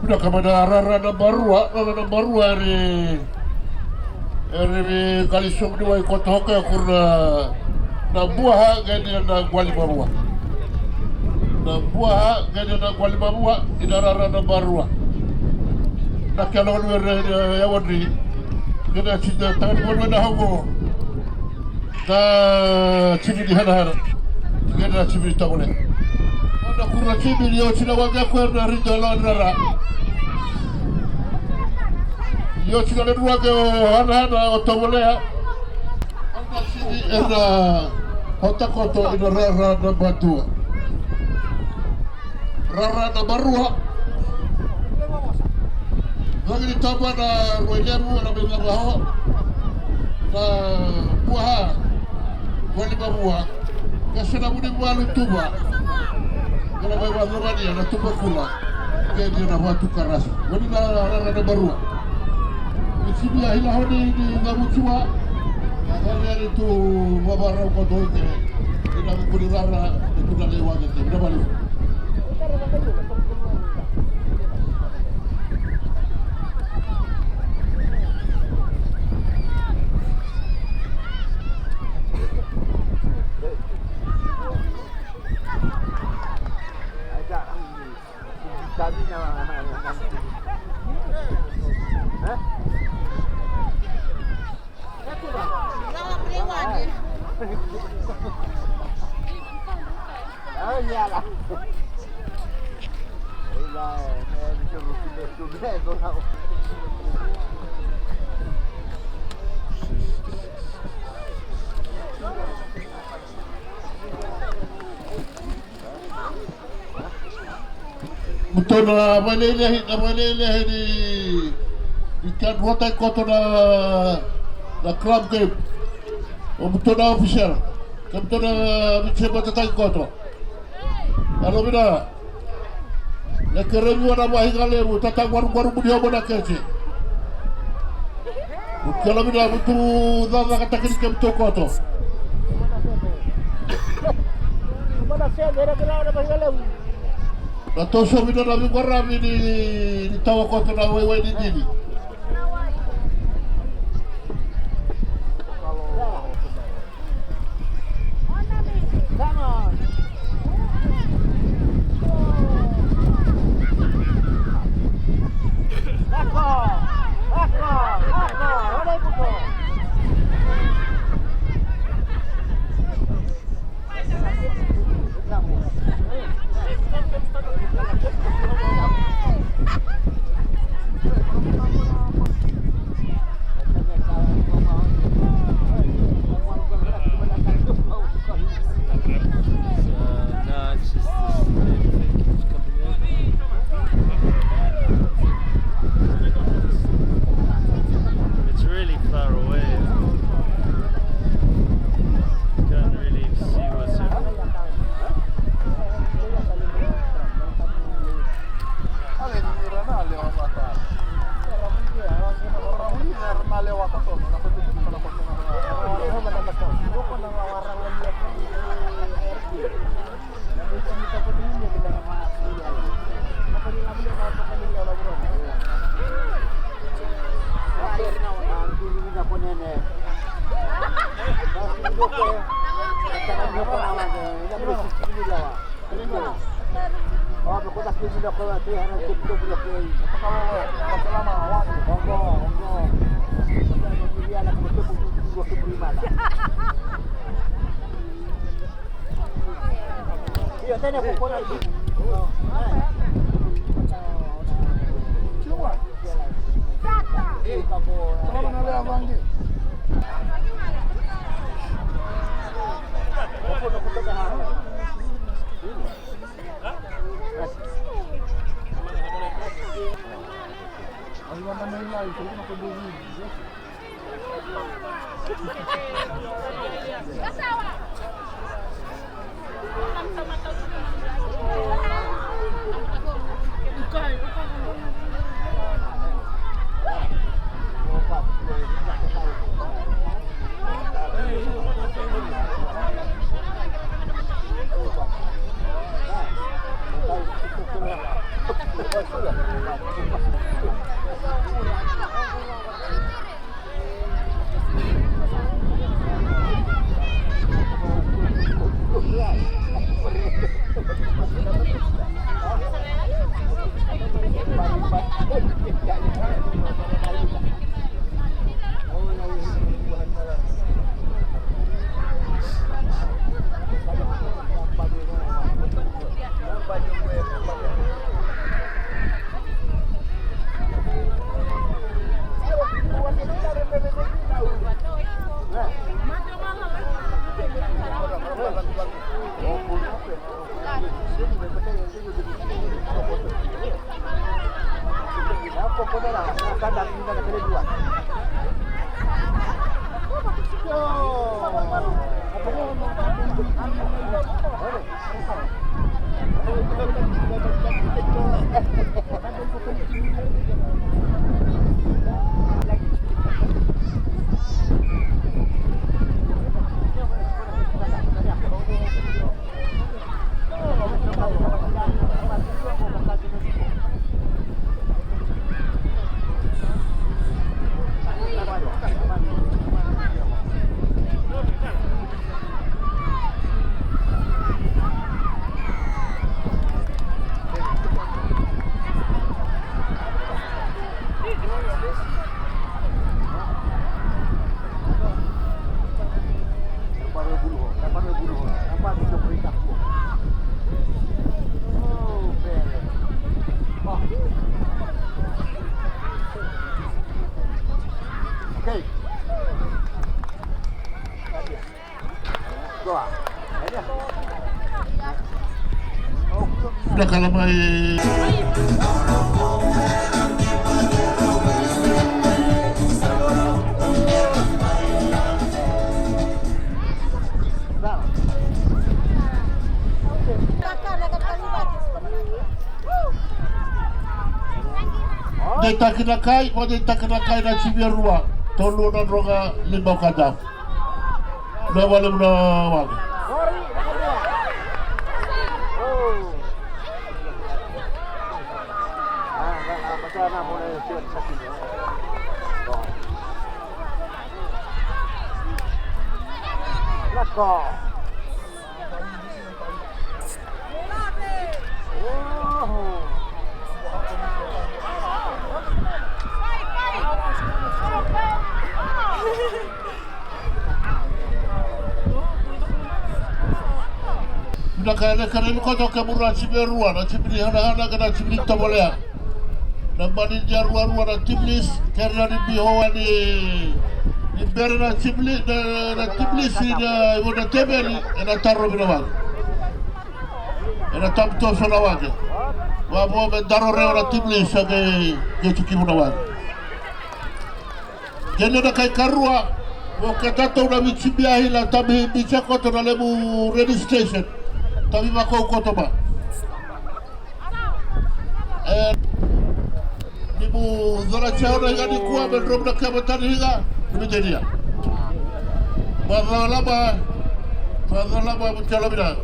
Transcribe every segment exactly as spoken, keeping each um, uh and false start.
Vinaka. Mai na rara naba rua, rara naba rua, eri, eri kali sobu ni wai koto hoka e kura na Buaha kei na Gualimavua. Na Buaha kei na Gualimavua, ina rara naba rua. Na kena wanu ere, ere, yawadri. Kena tita tani wanu na hovo. Na timi ni Hanahana kei na timi ni Tovolea. Na kura timi ni oti na waqe ko na rito e lona rara. Ni oti na rua ke o Hanahana o Tovolea. Na timi e na o takoto ina rara naba dua. Rara naba rua. Vagi ni taba na rua i levu, na mai lava ho. Na Buaha Gualimavua. Ka se na vuni valu tuba. Ka na mai vacovania na tuba kula. Kei na vatu karasa. Vani na rara naba rua. Ni sibia hila honi ni gamu tua. Ka vani tu vavarau ko doi ke. Ina vukuni rara, e tu na lewa ke. Ina vali. Buto na vailehilehi, na vailehilehi ni, ni kena rua tai koto na, na club game. O buto na official, ke buto na vice bata tai koto. Alo vina. Na kerei vua na vahiga levu, tata guaruguaru budi hobo na kece. Kela vina, vutu cakacakataki ni kemitou koto. Na toso vina na veiqaravi ni, ni tawa koto na waiwai ni dini. Na kala mai. Deitaki na kai, vakadeitaki na kai na timi e rua, tolu na droga, lima okada. Na vale muna wale. Let's go. Vinaka, e lekaleka ni koto kemudou na timi e rua, na timi ni Hanahana kei na timi ni Tovolea. Na mani dia ruarua na team list, kei na ni bihowa ni, ni bere na team li-, na, na team list ni na, i vo na teveli, ena tarovi na wale. Ena tabu toso na wale. Vavo me daro rewa na team list, sa ke, ke tiki vuna wale. Kei na kai karua, vo ke tatou na vitibiahi na tabi bitia koto na levu registration. Tavi vakau koto ma. E, ni mu cola tia na higa nikua me dromu na keva tani higa, ni mu tenia. Vacalama, vacalama mu tela vina.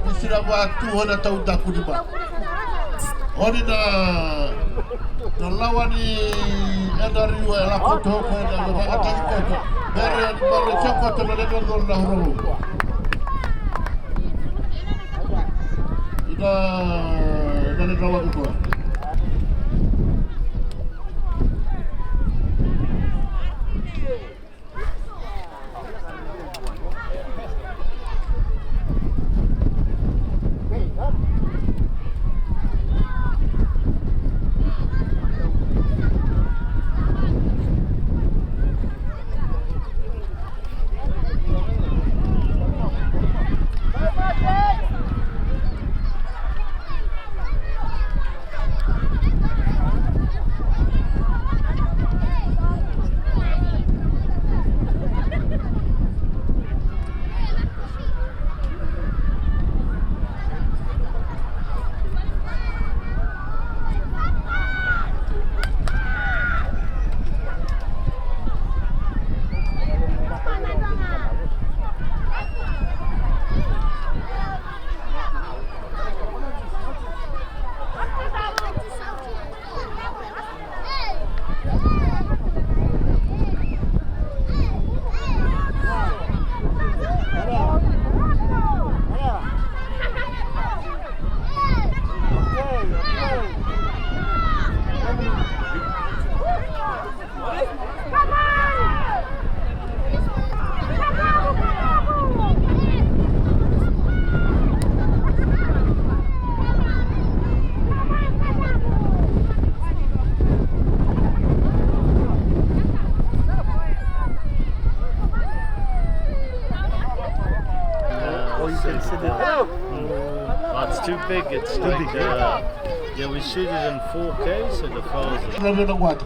Ni sina vatu hona tau daku ni ma. Oni na, na lawa ni N R U e lako toko na vakataki koto. Bere, bere tia koto na lena dolu na horovu. Ina, ina Uh, it's, uh, mm, well, it's too big. It's too like, big, eh? Uh, yeah, we shoot it in four K, so the files are Na vena guata.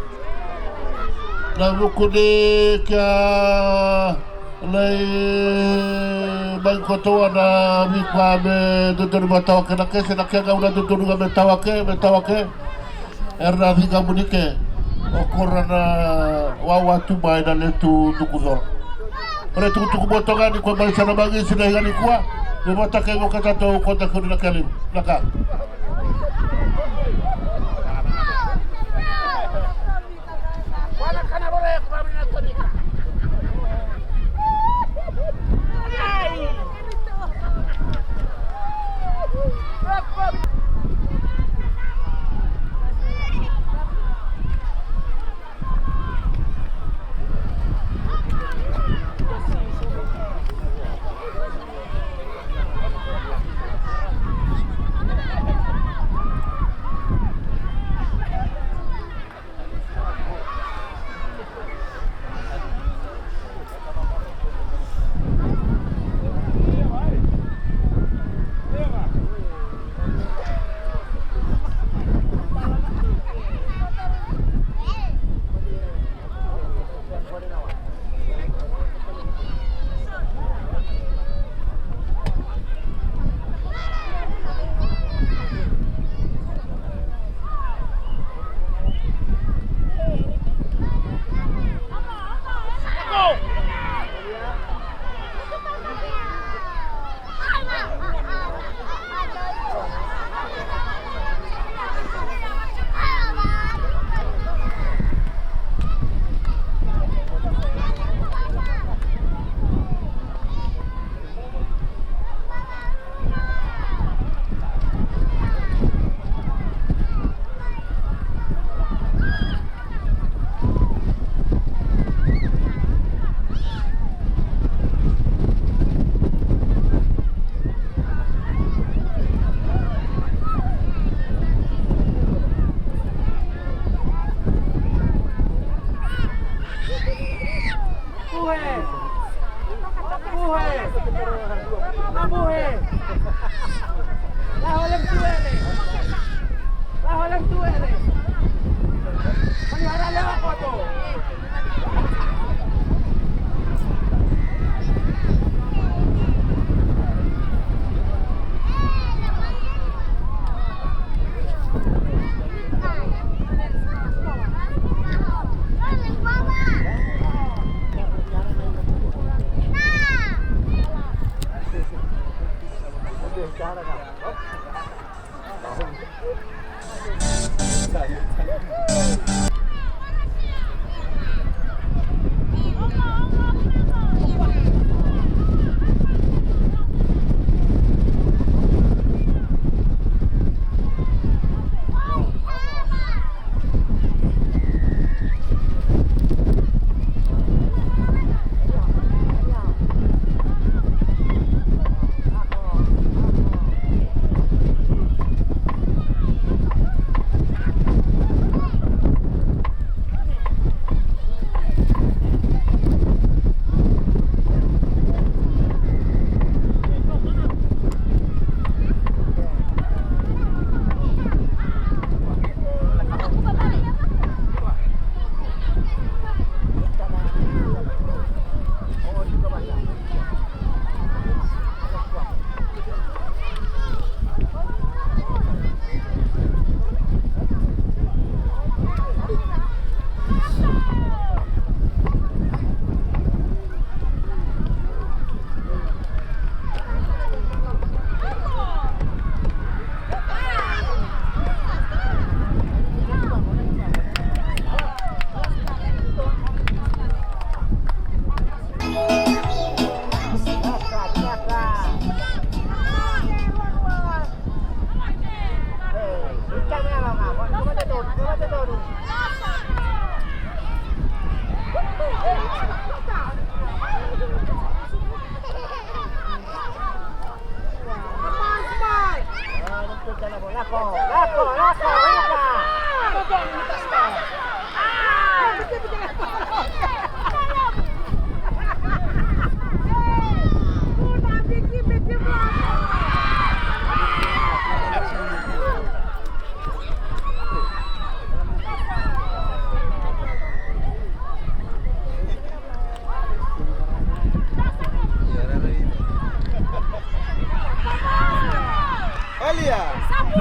Na vuku ni kia lai mai kotoa na vika me dodonu me tawa ke na kese na ke gauna dodonu ga me tawa ke, me tawa ke. Era na ciqamu ni ke o kora na wawa tu mai na letu duku coro. Ora tukutuku mo toga ni ko mai sana magisi na iga ni kua. Me vota ke voka tatou ko ta kuni na keli na ka.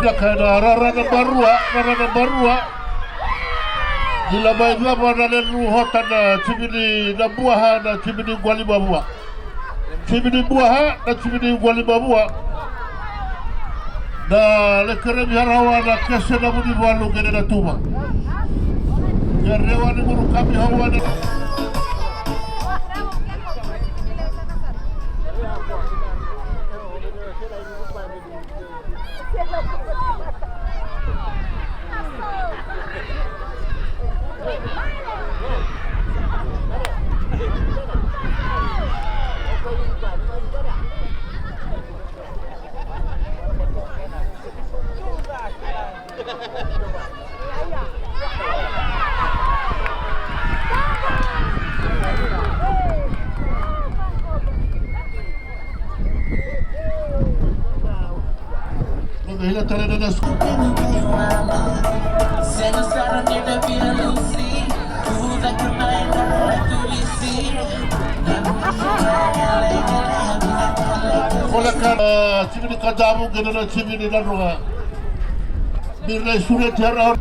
Ka na rara na barua, rara na barua. Ni la mai cava na lelu hota na timi ni Nabuaha, na timi ni Gualimavua. Timi ni Buaha, na timi ni Gualimavua. Na lekeremi harawa na kese na Vunivalu kei na Tuva. Kerewa ni muru kami hawa na Voleka na timi ni Kadavu kei na timi ni Nadroga. Ni lai sureti harawa.